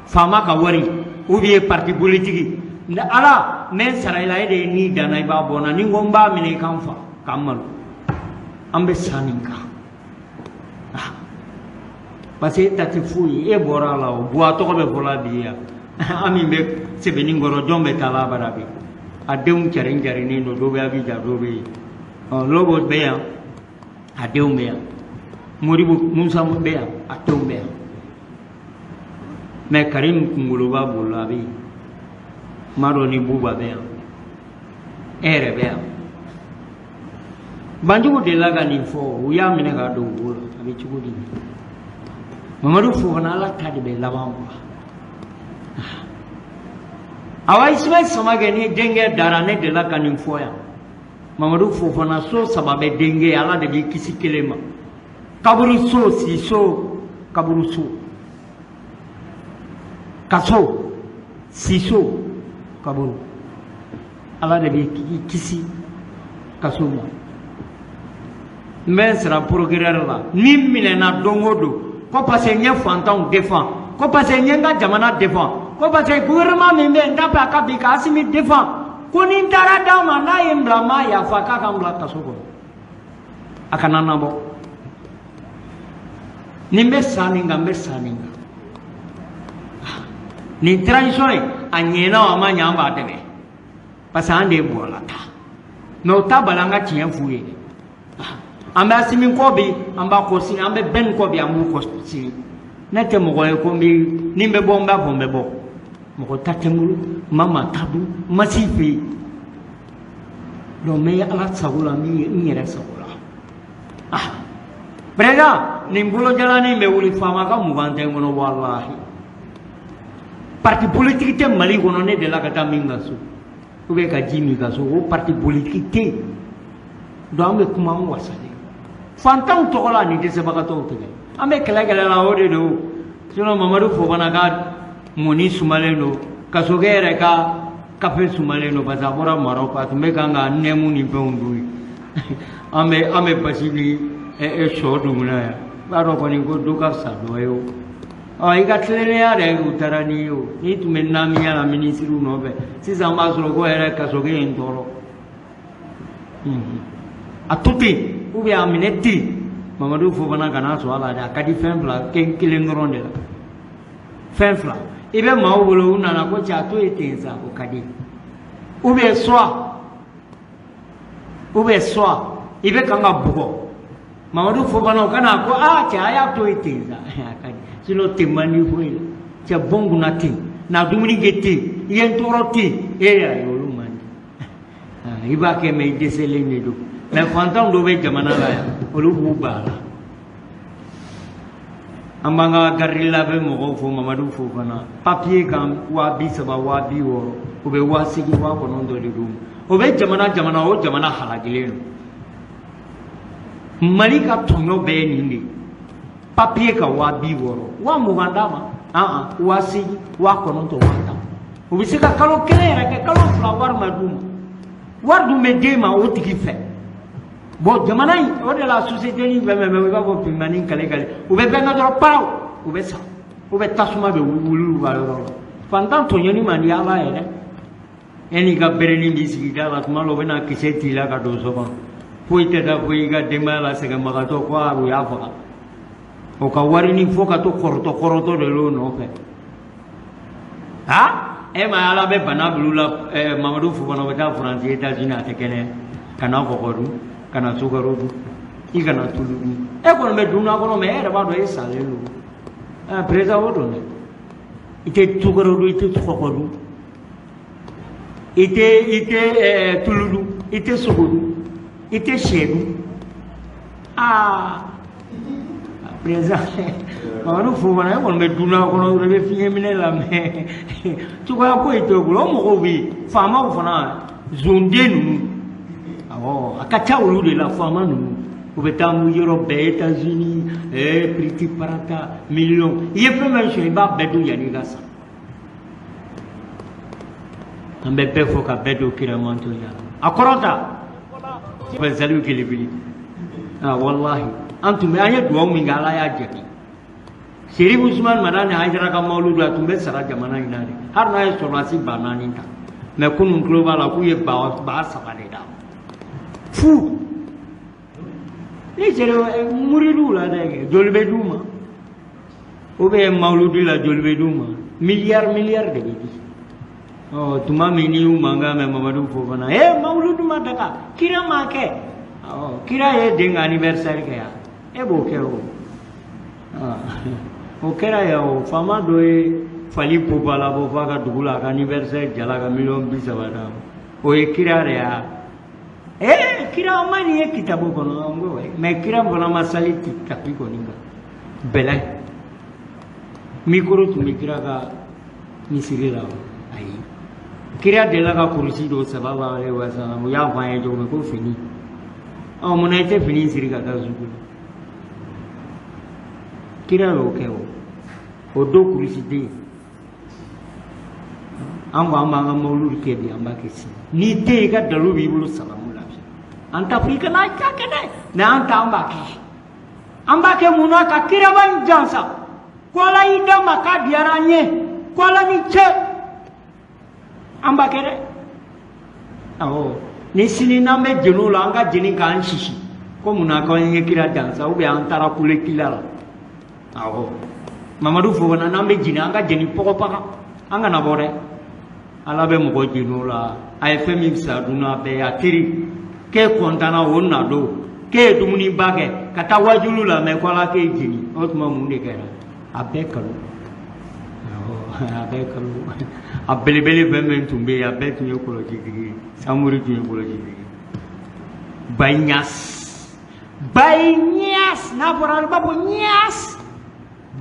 Faama ka wari ou bien parti politique, ni Ala n bɛ n sara i la, e de ye ni danna, i b'a bɔ n na. Ni n ko n b'a minɛ, i ka n faga k'an malo, an bɛ sa nin kan. Parce que e ta tɛ foyi ye, e bɔra a la o. Buwa tɔgɔ bɛ fɔla bi yan. An min bɛ Sebenikɔrɔ, jɔn bɛ taa la abada bi? A denw carin carinen don, dɔ bɛ Abijan, dɔ bɛ yen. Ɔ Lobo bɛ yan, a denw bɛ yan. Modibo Musa bɛ yan, a denw bɛ yan. Mais Karim kunkoloba bolo a bɛ yen. N m'a dɔn ni Buba bɛ yan. E yɛrɛ bɛ yan. Banjugu delila ka nin fɔ, u y'a minɛ k'a don u bolo. A bɛ cogo di? Mamadu Fofana, Ala ta de bɛ laban quoi. Awa Ismaël Samakɛ ni denkɛ dara, ne delila ka nin fɔ yan. Mamadu Fofana, so saba bɛ denkɛ, Ala de b'i kisi kelen ma. Kaburu so, siso, kaburu so. Kaso, siso, kaburu. Ala de b'i kisi kaso ma. N bɛ n sara procureur la ni n minɛna don o don ko parce que n ye fantanw défend, ko parce que n ye n ka jamana défend, ko parce que gouvernement min bɛ yen, n t'a fɛ a ka bin, ka Asimi défend, ko ni n taara d'a ma, n'a ye n bila, n m'a yafa, k'a ka n bila kaso kɔnɔ, a kana n nabɔ. Ni n bɛ sa nin kan, n bɛ sa nin kan. Nin transition in, a ɲɛna o, a ma ɲɛ, an b'a dɛmɛ parce que an de ye bɔla ta. Mais o t'a bali an ka tiɲɛ f'u ye. An bɛ Asimi kɔ bi, an b'a kɔ sini, an bɛ Ben kɔ bi, an b'u kɔ sini. Ne tɛ mɔgɔ ye ko n bɛ ni n bɛ bɔ, n b'a fɔ n bɛ bɔ. Mɔgɔ ta tɛ n bolo, n ma maa ta dun, n ma s'i fɛ yen. Donc n bɛ Ala sago la, n bɛ n yɛrɛ sago la. Ah, président, nin bolojalanin bɛ wuli, faama ka 20 tɛ n kɔnɔ walahi. Parti politique tɛ Mali kɔnɔ, ne delila ka taa min ka so ou bien ka ji min ka so, o parti politique tɛ yen. Donc an bɛ kuma an wasalen fantanw tɔgɔ la ani dɛsɛbagatɔw tɛgɛ. An bɛ kɛlɛ kɛlɛ la, o de don. Sinon Mamadu Fofana ka mɔni sumalen don, Kasokɛ yɛrɛ ka kafe sumalen don, parce que a bɔra Maroc, a tun bɛ kan ka nɛmu ni fɛnw dun yen. An bɛ basi ni sɔ dun na yan. I b'a dɔn kɔni ko dɔ ka fisa dɔ ye o. Ɔ i ka tilennenya de u taara n'i ye o. N'i tun bɛ namiya la minisiriw nɔfɛ, sisan b'a sɔrɔ ko yɛrɛ Kasokɛ ye n tɔɔrɔ. A to ten ou bien a minɛ ten. Mamadu Fofana kana sɔn a la dɛ, a ka di fɛn fila kelen dɔrɔn de la. Fɛn fila i bɛ maaw bolo, u nana ko cɛ a to yen ten sa, o ka di. Ou bien soit i bɛ kan ka bugɔ Mamadu Fofana, o kana ko aa cɛ a y'a to yen ten sa, a ka di. Sinon ten man di foyi la. Cɛ bɔn kunna ten, na dumuni kɛ ten, i ye n tɔɔrɔ ten, e ayi, olu man di. I b'a kɛ mɛ i dɛsɛlen de don. Mais fantanw dɔ bɛ jamana la yan, olu b'u ban a la. An b'an ka garde labɛn mɔgɔw fo. Mamadu Fofana, papier kan 30 000, 60 000, o bɛ 8000, 9000 de d'u ma. O bɛ jamana jamana, o jamana halakilen don. Mali ka tɔɲɔ bɛɛ ye nin de ye. Papier ka 60 000, 20 000 d'a ma, an 8000, 9000, 10 000, o bɛ se ka kalo kelen yɛrɛ kɛ, kalo 2, wari ma d'u ma. Wari dun bɛ d'e ma o tigi fɛ. Bon, jamana in o de la, société ni fɛn fɛn bɛ, i b'a fɔ finmani kale kale, u bɛ fɛn kɛ dɔrɔn, paraw, u bɛ sa, u bɛ tasuma bɛ wuli u ka yɔrɔ la. Fantan tɔɲɔni man di Ala yɛrɛ. E n'i ka berenin b'i sigi da la, tuma dɔ u bɛna kisɛ t'i la ka don so kɔnɔ, foyi tɛ taa foyi i ka denbaya la, sɛgɛnbagatɔ ko a u y'a faga. O ka wari ni fo ka to kɔrɔtɔ kɔrɔtɔ de l'o nɔfɛ. Ha, e ma Ala bɛ bana bila u la. Mamadu Fofana bɛ taa Faransi, États-Unis, a tɛ kɛnɛya. Kana kɔgɔ dun, kana sukaro dun, i kana tulu dun. E kɔni bɛ dunna kɔnɔ, mɛ e yɛrɛ b'a dɔn e salen don. Président, o don dɛ. I tɛ sukaro dun, i tɛ kɔgɔ dun, i tɛ tulu dun, i tɛ sogo dun, i tɛ sɛ dun. Aa président Mamadu Fofana, e kɔni bɛ dunna kɔnɔ, i bɛ fiɲɛ minɛ la, mɛ cogoya foyi t'o bolo. O mɔgɔw bɛ yen, faamaw fana, zonden ninnu, awɔ, a ka ca olu de la. Faama ninnu, u bɛ taa yɔrɔ bɛɛ, États-Unis, piriti parata miliyɔn, i ye fɛn fɛn sɔrɔ, i b'a bɛɛ dun yanni i ka sa. An bɛ bɛɛ fɔ ka bɛɛ don kiramanto ya a kɔrɔ ta saliw kelebele. Ah, wallahi, an tun bɛ, an ye dugawu min kɛ, Ala y'a jaabi. Serifu Usman Madani Hayidara ka mawuludu, a tun bɛ sara jamana in na de, hali n'a ye sɔrɔdasi 4000 ta. Mɛ kunun tulo b'a la k'u ye 3000 de d'a ma fu. Ni seri muridiw la dɛ, joli bɛ d'u ma. Ou bien mawuludi la, joli bɛ d'u ma? Miliyari miliyari de bɛ di. Ɔ, tuma min n'i y'u mankan mɛn, Mamadu Fofana, ee, mawuludu ma daga, kira ma kɛ. Ɔ, kira ye den ka anniversaire kɛ yan, e b'o kɛ? O o kɛra yan. O faama dɔ ye fali popa labɔ f'a ka dugu la, a ka anniversaire jala ka miliyɔn 30 d'a ma. O ye kira de ya? Ee, kira ma nin ye kitabu kɔnɔ. N ko mais kira fana ma sali tapis kɔni kan. Bɛlɛ micro tun bɛ kira ka misiri la? Ayi. Kira delila ka kurusi don, sallallahu alaihi wa sallam. U y'a fɔ an ye cogo min ko fini. Ɔ, munna i tɛ fini siri ka taa sugu la? Kira y'o kɛ. O o don kurusi tɛ yen. An ko an b'an ka mawuludu kɛ bi, an b'a kɛ sini. N'i tɛ yen, i ka dalu b'i bolo, salamu lafiya. An t'a fɔ i kana kɛ dɛ, mais an ta, an b'a kɛ. An b'a kɛ mun na? Ka kiraba in jansa ko Ala y'i d'a ma, k'a diyara an ye, ko Ala ni ce. An b'a kɛ dɛ. Awɔ, ni sini n'an bɛ jeniw la, an ka jeni k'an sisi ko mun na k'an ye kira jansa, ou bien an taara kule kila la. Awɔ, Mamadu Fofana, n'an bɛ jeni, an ka jeni pɔgɔpaga, an kana bɔ dɛ. Ala bɛ mɔgɔ jeni o la. A ye fɛn min fisaya dunan bɛɛ ye, a teri k'e kɔntanna o na don k'e ye dumuniba kɛ ka taa wajulu lamɛn ko Ala k'e jeni. O tuma, mun de kɛra? A bɛɛ kalo, a bɛɛ kalo. A belebele fɛn fɛn tun bɛ yen, a bɛɛ tun ye kɔlɔsitigi ye. Samori tun ye kɔlɔsitigi ye. Baye Niass, Baye Niass, n'a fɔra a b'a fɔ Niass.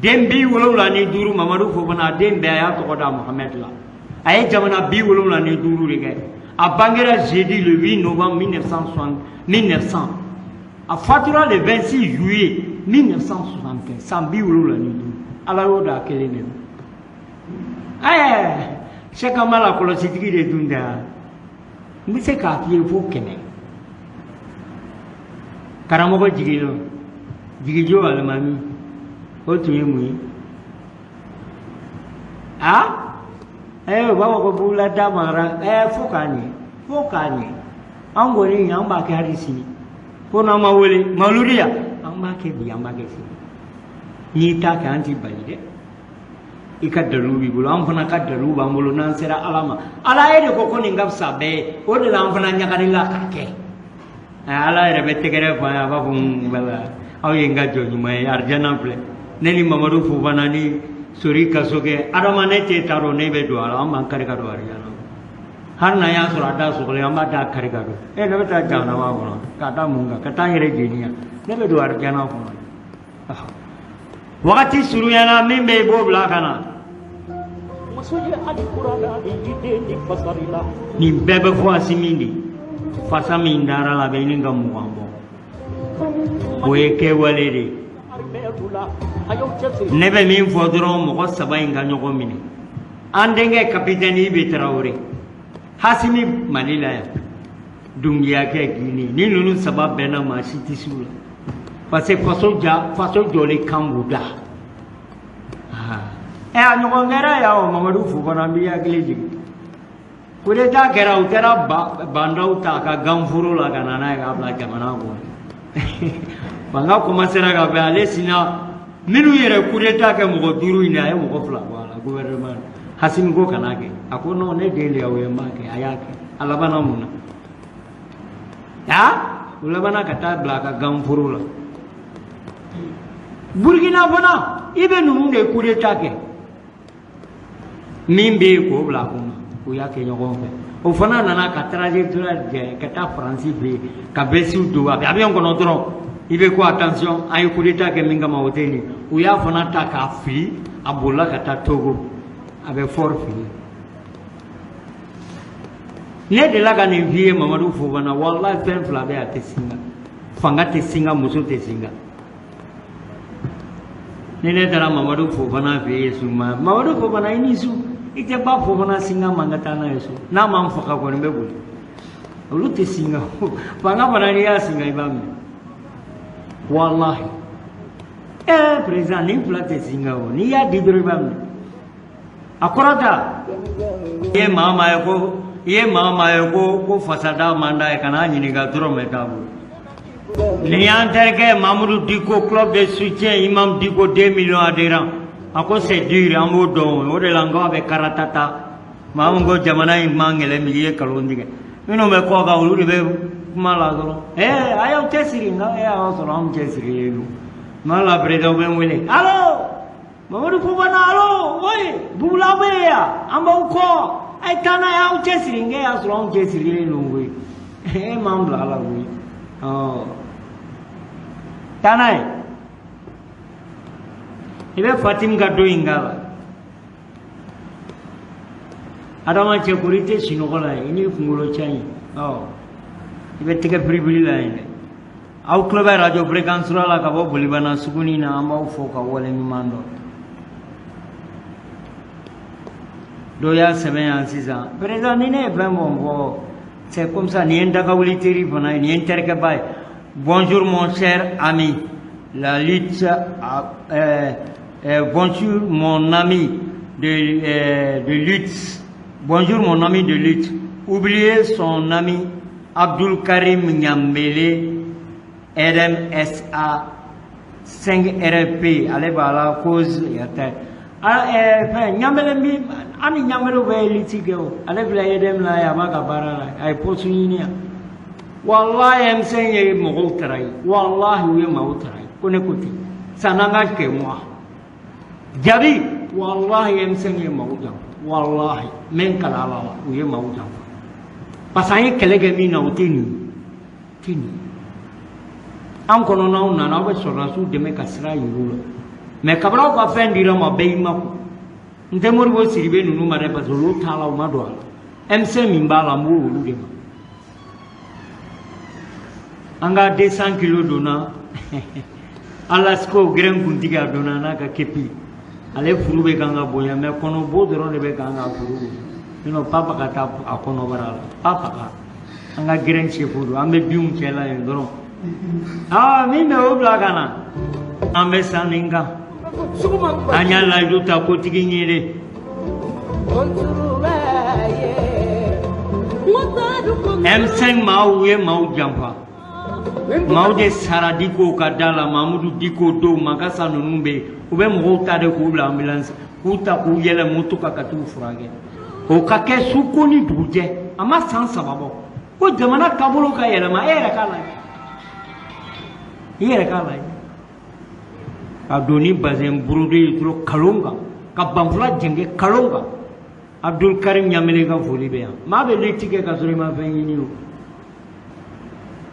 Den 75, Mamadu Fofana, a den bɛɛ a y'a tɔgɔ da Mohamɛd la. A ye jamana 75 de kɛ. A bangera jeudi le 8 novembre 1960, 1900, a fatura le 26 juillet 1975. San 75, Ala y'o da a kelen de ma. Ɛɛ, Sɛki Kamala, kɔlɔsitigi de tun tɛ yan. N bɛ se k'a f'i ye fo 100. Karamɔgɔ jiginna jigijo alimami, o tun ye mun ye? A ɛɛ, u b'a fɔ ko bugula da magara. Ɛɛ, fo k'a ɲɛ, fo k'a ɲɛ. An kɔni, an b'a kɛ hali sini. Fo n'an ma wele mawuludiya, an b'a kɛ bi, an b'a kɛ sini. N'i t'a kɛ, an t'i bali dɛ. I ka dalilu b'i bolo, an fana ka dalilu b'an bolo. N'an sera Ala ma, Ala ye de ko ko nin ka fisa bɛɛ ye. O de la an fana ɲagalila k'a kɛ. Ala yɛrɛ bɛ tɛgɛrɛ fɔ an ye, a b'a fɔ: wala, aw ye n ka jɔn ɲuman ye, arijana filɛ. Ne ni Mamadu Fofana ni Sori Kasokɛ Adama, ne t'e ta dɔn, ne bɛ don a la. An b'an kari ka don arijana. Hali n'an y'a sɔrɔ a da sɔgɔlen, an b'a da kari ka don. E, ne bɛ taa jahanama kɔnɔ ka da mun kan? Ka taa n yɛrɛ jeni yan? Ne bɛ don arijana kɔnɔ. Wagati surunyana, min bɛ i b'o bila ka na. Muso ye alikuranna ni jiden ni fasari la. Nin bɛɛ bɛ fɔ Asimi de fasa min dara la, a bɛ ɲini ka 20 bɔ. O ye kɛwale de ye. Armɛlu la, a y'aw cɛsiri. Ne bɛ min fɔ dɔrɔn, mɔgɔ saba in ka ɲɔgɔn minɛ. An denkɛ capitaine Ibe Tarawele, Hasimi Mali la yan, Dunbiya kɛ Guinée, ni ninnu saba bɛnna, maa si tɛ s'u la, parce que faso ja, faso jɔlen kan b'u da. Ɛ, a ɲɔgɔn kɛra yan o. Mamadu Fofana, n b'i hakili jigin, coup d'état kɛra, u taara bandaw ta ka ganforo la ka na n'a ye k'a bila jamana kɔnɔ. Fanga commencera ka bɛn ale sina minnu yɛrɛ coup d'état kɛ, mɔgɔ duuru in, a ye mɔgɔ fila bɔ a la gouvernement. Hasimi ko kana kɛ, a ko non, ne den de y'aw ye, n b'a kɛ. A y'a kɛ. A labanna mun na? A u labanna ka taa bila a ka ganforo la. Burukina fana, i bɛ ninnu de coup d'état kɛ, min bɛ yen k'o bila a kunna, u y'a kɛ ɲɔgɔn fɛ. O fana nana ka trajectoire jɛ ka taa Faransi fɛ yen ka veste don a bɛ avion kɔnɔ dɔrɔn. I bɛ ko attention, an ye coup d'état kɛ min kama, o tɛ nin. U y'a fana ta k'a fili, a bolila ka taa Togo, a bɛ fort fili. Ne delila ka nin f'i ye, Mamadu Fofana, walahi, fɛn fila bɛ, a tɛ singa: fanga tɛ singa, muso tɛ singa. Ni ne taara Mamadu Fofana fɛ yen suma, Mamadu Fofana, i ni su, i tɛ ba Fofana singa man ka taa n'a ye so. N'a ma n faga kɔni, n bɛ boli. Olu tɛ singa. Fanga fana, n'i y'a singa, i b'a minɛ. Walahi, ɛɛ, président, nin fila tɛ singa o. N'i y'a di dɔrɔn, i b'a minɛ. A kɔrɔ ta, i ye maa maa ye ko i ye maa maa ye ko fasada man d'a ye, kan'a ɲininka dɔrɔn mɛ t'a bolo. Nin y'an terikɛ Mamudu Diko, club de soutien Imam Diko, 2 millions adhérents. A ko c'est dur, an b'o dɔn. O de la n ko a bɛ karatata. Maa min ko jamana in man gɛlɛn, min ye nkalon tigɛ, minnu bɛ kɔ kan, olu de bɛ kuma la dɔrɔn. Ɛɛ, a y'aw cɛsiri, nka e y'a sɔrɔ anw cɛsirilen don. Maa la président bɛ n wele: "Allo, Mamadu Fofana, allo, oui, Bubula bɛ yan, an b'aw kɔ, a ye taa n'a ye, aw cɛsiri." N k'e y'a sɔrɔ anw cɛsirilen don koyi. E m'an bila a la koyi. Ɔ, taa n'a ye. I bɛ Fatim ka don in k'a la. Adama cɛ kori, i tɛ sunɔgɔ la yen, i n'i kunkolo ca in. Ɔ, i bɛ tɛgɛ biribiri la yen dɛ. Aw tulo bɛ radio fréquence la ka bɔ Bolibana suguni na. An b'aw fo ka wale ɲuman dɔn. Dɔ y'a sɛbɛn yan sisan: "Président, ni ne ye fɛn fɛn fɔ, c'est comme ça." Nin ye n dagawuli teri fana ye, nin ye n terikɛba ye. "Bonjour mon cher ami, la lutte bonjour mon ami de lutte, bonjour mon ami de lutte. Oubliez son ami Abdul Karim Nyambele, RMSA 5 RFP, ale b'a la cause yɛrɛ ah fɛn Nyambele min, an ni Nyambele bɛ lutte kɛ o, ale filɛ EDM la yen, a b'a ka baara la, a ye poste ɲini yan. Wallahi, M5 ye mɔgɔw trahi, wallahi, u ye maaw trahi. Ko ne ko ten, ça n'engage que moi. Jaabi, wallahi, M5 ye maaw janfa, wallahi, n bɛ n kala Ala la, u ye maaw janfa, parce que an ye kɛlɛ kɛ min na, o tɛ nin ye, tɛ nin ye. An kɔnɔ n'aw nana, aw bɛ sɔrɔdasiw dɛmɛ ka sira yir'u la, mais kabini aw ka fɛn dira ma, bɛɛ y'i makun. N tɛ Modibo Sidibe ninnu ma dɛ, parce que olu t'a la, u ma don a la. M5 min b'a la, n b'o olu de ma. An ka 200 kilos donna Alasko gɛrɛn kuntigi, a donna n'a ka képi. Ale furu bɛ kan ka bonya, mais kɔnɔbo dɔrɔn de bɛ kan ka furu bonya, sinon papa ka taa a kɔnɔbara la. Papa ka an ka gɛrɛn chef don, an bɛ binw cɛla yen dɔrɔn. Aa, min bɛ o bila ka na, an bɛ san nin kan, an y'a layidu ta kotigi ye de. M5 maaw ye maaw janfa, maaw de sara Diko ka da la. Mamudu Diko dɔw Makasa ninnu bɛ yen, u bɛ mɔgɔw ta de k'u bila ambulance, k'u ta k'u yɛlɛ moto kan ka t'u furakɛ. O ka kɛ su ko ni dugujɛ, a ma san 3 bɔ ko jamana taabolo ka yɛlɛma. E yɛrɛ k'a lajɛ, i yɛrɛ k'a lajɛ, ka don ni bazɛn brodé ye dɔrɔn kalon kan, ka banfula jɛngɛ kalon kan. Abdul Karim Ɲamele ka foli bɛ yan. Maa bɛ lutte kɛ ka sɔrɔ i ma fɛn ɲini o.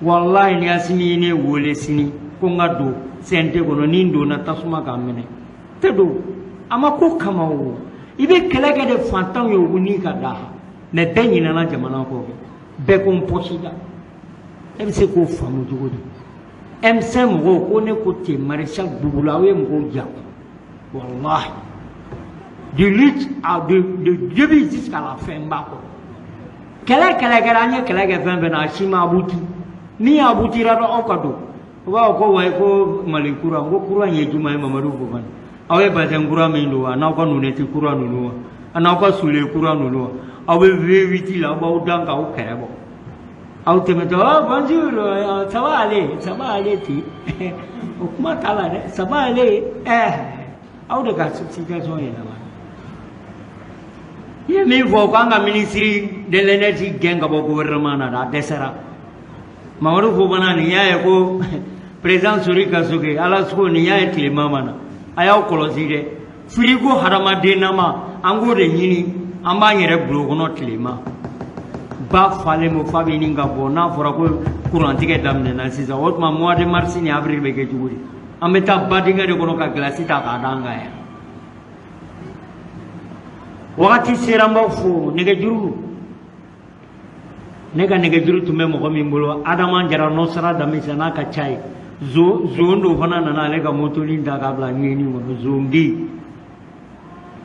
Wallahi, ni Asimi ye ne wele sini ko n ka don CNT kɔnɔ, ni n donna, tasuma k'a minɛ tɛ don. A ma ko kama o, i bɛ kɛlɛ kɛ de fantanw ye, u ni ka da. Mais bɛɛ ɲinɛna jamana kɔ, bɛɛ ko n pɔsi da. E bɛ se k'o faamu cogo di? M5 mɔgɔw ko ne ko ten, maréchal Bubula, aw ye mɔgɔw janfa, wallahi, de lutte à de début jusqu'à la fin, n b'a kɔ. Kɛlɛ kɛlɛ kɛra, an ye kɛlɛ kɛ fɛn fɛn na, a si ma abouti. Min aboutira dɔrɔn, aw ka don, u b'a fɔ ko wayi, ko Mali kura. N ko kura in ye jumɛn ye? Mamadu Fofana, aw ye bazɛn kura min don wa, n'aw ka lunette kura ninnu wa, a n'aw ka soulier kura ninnu wa, aw bɛ V8 la, aw b'aw dan k'aw kɛrɛ bɔ, aw tɛmɛtɔ: "Oh bonjour, ça va aller, ça va aller." Ten, o kuma t'a la dɛ, ça va aller. Ɛɛ, aw de ka situation yɛlɛma. I ye min fɔ k'an ka ministre de l'énergie gɛn ka bɔ gouvernement na dɛ, a dɛsɛra. Mamadu Fofana, nin y'a ye ko président Sori Kasoge Alasko, nin y'a ye tilema ma na, a y'aw kɔlɔsi dɛ. Frigo hadamaden nama, an k'o de ɲini, an b'an yɛrɛ bulon kɔnɔ tilema ba falen bɔ fa bɛ ɲini ka bɔ. N'a fɔra ko kurantigɛ daminɛna sisan, o tuma mois de mars ni avril bɛ kɛ cogo di? An bɛ taa badingɛ de kɔnɔ ka gilasi ta k'a d'an kan yan. Wagati sera, n b'aw fo. Nɛgɛjuru, ne ka nɛgɛjuru tun bɛ mɔgɔ min bolo, Adama Jara Nɔsara Damisa n'a ka ca ye, zon dɔ fana nana ale ka motonin ta k'a bila ɲɛni kɔnɔ, zon den.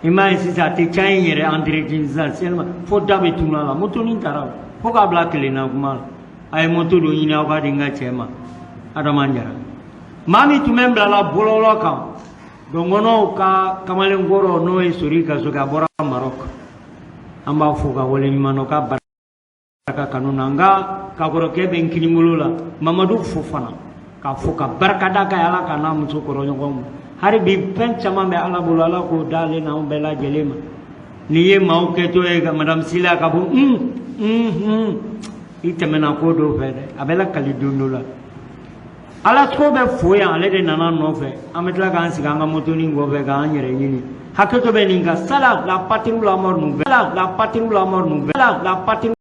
I m'a ye sisan, a tɛ ca in yɛrɛ entretien sisan seulement, fo da bɛ tunu a la. Motonin taara fo k'a bila kelenna kuma la. A ye moto dɔ ɲini, aw k'a di n ka cɛ ma, Adama Jara. Maa min tun bɛ n bila la bɔlɔlɔ kan, dɔnkɔnɔw ka kamalenkɔrɔ, n'o ye Sori Kasoge, a bɔra Maroc, an b'a fo ka waleɲuman dɔn k'a barika kanu na. N ka kakɔrɔkɛ bɛ n kinibolo la, Mamadu Fofana, k'a fo ka barika da ka Ala ka n'a muso kɔrɔ ɲɔgɔn ma. Hali bi fɛn caman bɛ Ala bolo, Ala k'o d'ale n'anw bɛɛ lajɛlen ma. N'i ye maaw kɛtɔ ye ka madame Sila ka bɔ un un un, i tɛmɛna ko dɔw fɛ dɛ, a bɛ lakali don dɔ la. Ala tɔgɔ bɛ fo yan, ale de nana nɔfɛ. An bɛ tila k'an sigi an ka motonin kɔfɛ k'an yɛrɛ ɲini. Hakɛto bɛ nin kan. Sala la patrie ou la mort, nous la patrie ou la mort, nous la patrie.